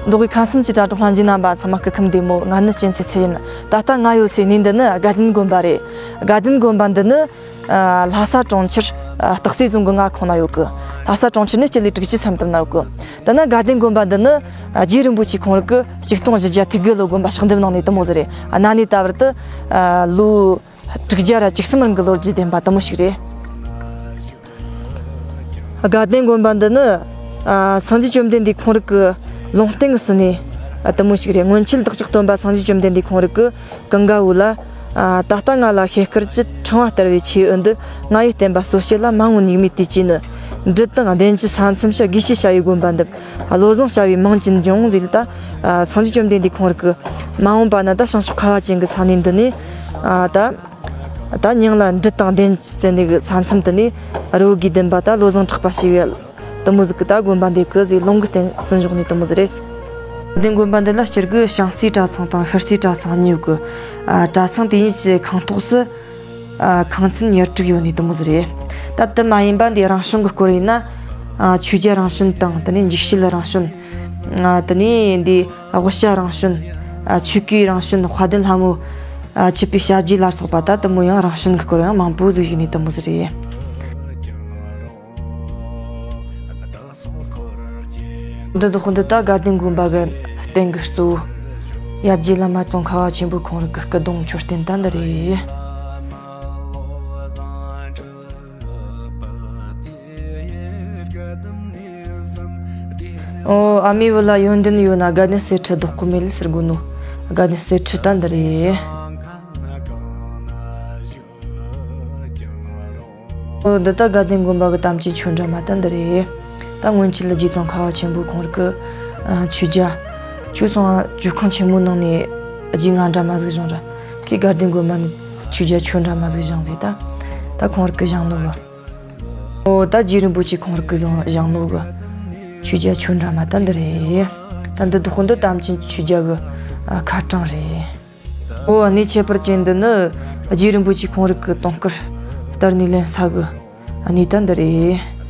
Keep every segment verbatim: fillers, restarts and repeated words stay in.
མདོ་དབུས་ཁམས་གསུམ་གྱི་དྲ་གྲོགས་ལྷན་རྒྱས་རྣམ་པ་ཚང་མ་སྐུ་ཁམས་བདེ་མོ། ང་ནི་གཅན་ཚེ་ཚེ་ཡིན། ད་ལྟ་ང་ཡོད་སའི་གནས་འདི་ནི་དགའ་ལྡན་དགོན་པ་རེད། དགའ་ལྡན་དགོན་པ་འདི་ནི་ཨ་ལྷ་ས་གྲོང་ཁྱེར་ཨ་སྟག་རྩེ་རྫོང་གི་མངའ་ཁོངས་ན་ཡོད་གི། ལྷ་ས་གྲོང་ཁྱེར་ནས་སྤྱི་ལེ་དྲུག་ཅུ་ས་མཐོན་ན་ཡོད་གི། ད་ནི་དགའ་ལྡན་དགོན་པ་འདི་ནི་ཨ་རྗེ་རིན་པོ་ཆེ་ཁོང་རང་གི་ཆིག་སྟོང་བཞི་བརྒྱ་ཐེར་དགུ་ལོ་དགོན་པ་ཕྱག་འདེབས་གནང་ནས་དེ་མོ་ཟིག་རེད། ཨ་གནའ་ནས་ད་བར་དུ་ཨ་ལོ་དྲུག་བརྒྱ་ར་བཅུ་གསུམ་རིང་གི་ལོ་རྒྱུས་ལྡན་པ་དེ་མོ་ཞིག་རེད། དགའ་ལྡན་དགོན་པ་འདི་ནི་ཨ་སངས་རྒྱས་བཅོམ་ལྡན་འདས་ཁོང་རང་གི་ལུང་བསྟན་གྱི་ཟིན་ནས་ཨ་དེ་མོ་ཞིག་རེད། སྔོན་ཆད་བདག་ཅག་སྟོན་པ་སངས་རྒྱས་བཅོམ་ལྡན་འདས་ཁོང་རང་གི་ཀུན་དགའ་བོ་ལ། ཨ་ད་ལྟ་ང་ལ་ཤེལ་དཀར་གྱི་ཕྲེང་བ་ལྟར་བའི་ཆོས་འོ་འདི། ང་ཡི་བསྟན་པ་སྲོལ་བཤད་ལ། མ་འོངས་ཉིད་མེད་དུས་ཀྱི་ནི། འབྲི་དང་ལྡན་གྱི་ས་མཚམས་སུ། དགེ་བཤེས་བྱ་བའི་དགོན་པ་འདི། བློ་བཟང་བྱ་བའི་མིང་ཅན་འབྱུང་། ཟེར་ད་ཨ་སངས་རྒྱས་བཅོམ་ལྡན་འདས་ཁོང་རང་གི་མ་འོངས་པ་ན་ད་བྱང་ཕྱོགས་ཁ་བ་ཅན་གྱི་ས་གནས་འདི་ནས་ཨ་ད། ད་མིང་ལ་འབྲི་དང་ལྡན་ཟེར་ནི་གི་ས་མཚམས་དེ་ནས་རི་བོ་དགེ་ལྡན་པ་ད་བློ་བཟང་གྲགས་པ་ཞེས་པའི་དེ་མོ་ཟིག་གི་ད་དགོན་པ་འདེབས་གི་ཟེར་ལུང་གི་བསྟན་ཟིན་བཞག་ནི་དེ་མོ་ཟིག་རེད། དགའ་ལྡན་དགོན་པ་འདི་ལ་སྤྱིར་གི་བྱང་རྩེའི་གྲྭ་ཚང་དང་ཤར་རྩེའི་གྲྭ་ཚང་གཉིས་ཡོད་གི། ཨ་གྲྭ་ཚང་དེ་གཉིས་ཀྱི་ཁང་ཐོག་སུ་ཨ་ཁང་ཚན་ཉེར་དྲུག་ཡོད་ནི་དེ་མོ་ཟིག་རེད། ད་དེ་མ་ཡིན་པ་འདི་རང་བྱོན་གི་སྐོར་ཡིན་ན། ཨ་ཆོས་རྒྱལ་རང་བྱོན་དང་དེ་ནས་འཇིགས་བྱེད་རང་བྱོན། ཨ་དེ་ནས་འདི། དབུ་སྐྲ་རང་བྱོན། ཨ་ཆོས་གོས་རང་བྱོན། དཔལ་ལྡན་ལྷ་མོ། ཨ་ཆིབས་པའི་ཞབས་རྗེས་ལ་སོགས་པ་ད་དེ་མོ་ཡང་རང་བྱོན་གྱི་སྐོར་ཡང་མང་པོ་ཟིག་ཡིན་ནི་དེ་མོ་ཟིག་རེད། འདི་འདི་ཁོ་འདི་ད་དགའ་ལྡན་དགོན་པ་གི་རྟེན་གྱི་གཙོ་བོ། ཡབ་རྗེ་བླ་མ་ཙོང་ཁ་བ་ཆེན་པོ་ཁོང་རང་གི་སྐུ་གདུང་མཆོད་རྟེན་ད་འདི་རེད། ཨོ། ཨ་མའི་བུ་ལ་ཡོན་ཏན་ཡོད་ན། དགའ་ལྡན་གསེར་ཁྲི་ལྡོག་གི་མེད་ཟེར་གོ་ནོ། དགའ་ལྡན་གསེར་ཁྲི་ད་འདི་རེད། ཨོ། འདི་ད་དགའ་ལྡན་དགོན་པ་གི་དམ་ཅན་ཆོས་འདྲ་མ་ད་འདི་རེད། ད་སྔོན་ཆད་ལ་རྗེ་ཙོང་ཁ་བ་ཆེན་པོ་ཁོང་རང་གི་ཨ་ཆོས་རྒྱ་ཆོས་སོང་ཨ་ཇོ་ཁང་ཆེན་མོ་ནང་ནས་རྗེ་ང་འདྲ་མ་ཟིག་བཞེངས་ར། ཁོས་དགའ་ལྡན་དགོན་པ་ནས་ཆོས་རྒྱ་ཆོས་འདྲ་མ་ཟིག་བཞེངས་ཟིག་ད། ད་ཁོང་རང་གི་བཞེངས་ནོ་བ། ཨོ། ད་རྗེ་རིན་པོ་ཆེ་ཁོང་རང་གི་བཞེངས་བཞེངས་ནོ་གི་ཆོས་རྒྱ་ཆོས་འདྲ་མ་ད་འདི་རེད། ད་འདི་འདི་ཁོ་འདི་དམ་ཅན་ཆོས་རྒྱ་གི་ཨ་ཁ་བྲང་རེད། ཨོ། གནས་ཁྱད་པར་ཅན་འདི་ནི་རྗེ་རིན་པོ་ཆེ་ཁོང་རང་གི་དུང་དཀར་གཏེར་ནས་ལེན་ས་གི་གནས་ད་འདི་རེད།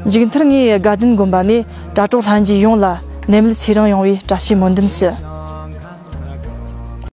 མཇུག་མཐར་ངས་དགའ་ལྡན་དགོན་པ་ནས་དྲ་གྲོགས་ལྷན་རྒྱས་ཡོངས་ལ་ནད་མེད་ཚེ་རིང་ཡོང་བའི་བཀྲ་ཤིས་སྨོན་འདུན་ཞུ།